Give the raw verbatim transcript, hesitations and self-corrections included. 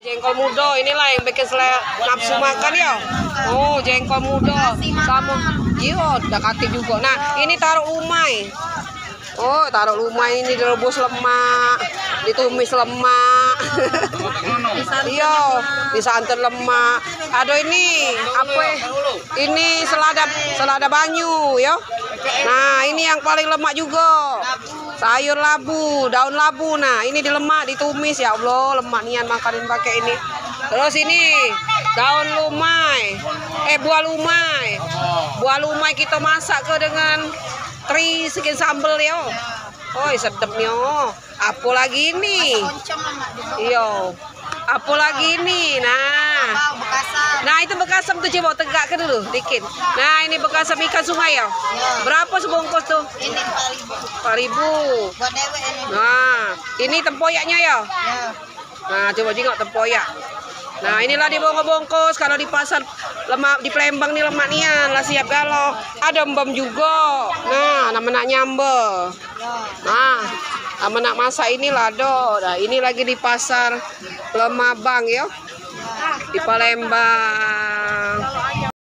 Jengkol mudo, inilah yang bikin sele-, nafsu makan ya. Oh, jengkol mudo. Sama. Iyo, dah katik juga. Nah, ini taruh umai. Oh, taruh umai ini direbus lemak, ditumis lemak. Iyo, disantan lemak. Ada ini apa? Ini selada, selada banyu ya. Nah, ini yang paling lemak juga. Sayur labu, daun labu. Nah, ini dilemak, ditumis. Ya Allah, lemak nian makanin pakai ini. Terus ini daun lumai. Eh, buah lumai. Buah lumai kita masak ke dengan teri sikit sambel ya. Oi, sedepnyo. Apa lagi ini? Iyo. Apa lagi ini? Nah. Nah, itu bekasem tu, coba tegak ke dulu dikit. Nah, ini bekasem ikan sungai ya? Berapa sebungkus tu? Ini empat ribu. Empat ribu. Buat dewek ini. Nah, ini tempoyaknya ya? Ya. Nah, coba jengok tempoyak. Nah, inilah dibungkus-bungkus kalau di pasar lemak di Palembang ni lemak nian lah siap galo. Ada embem juga. Nah, nama nak nyambel. Nah, amen nak masak inilah do. Nah, ini lagi di pasar Lemah Bang yo. Di Palembang.